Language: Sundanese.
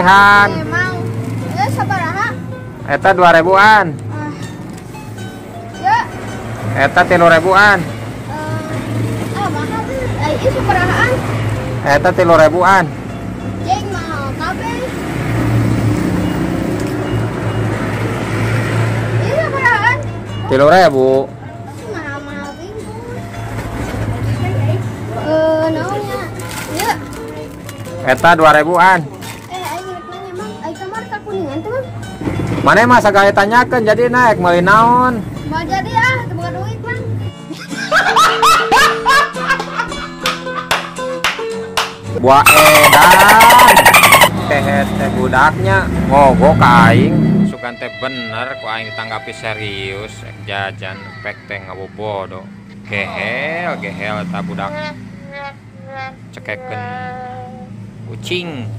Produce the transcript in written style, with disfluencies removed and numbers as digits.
Kabehan. Emang. Ieu sabaraha? Eta 2000-an. Ya. Eta 3000-an. Ah, mahal euy. Ai ieu sabarahaan? Eta 3000-an. Jeung mahal kabeh. Ieu sabarahaan? 3000. Mahal-mahal bingung. Naonnya? Ieu. Eta 2000-an. Aing rek nanya, Mang, ai kamari ka Kuningan teh, Mang? Maneh mah sagala tanyakeun jadi naik meuli naon? Moal jadi ah, teu boga duit, Mang. Buah edan. Kehet teh budaknya ngogok ka aing. Sugan teh bener ku aing ditanggapi serius ek jajan pek teh ngabobodo. Gehel gehel eta budak. Cekekeun kucing.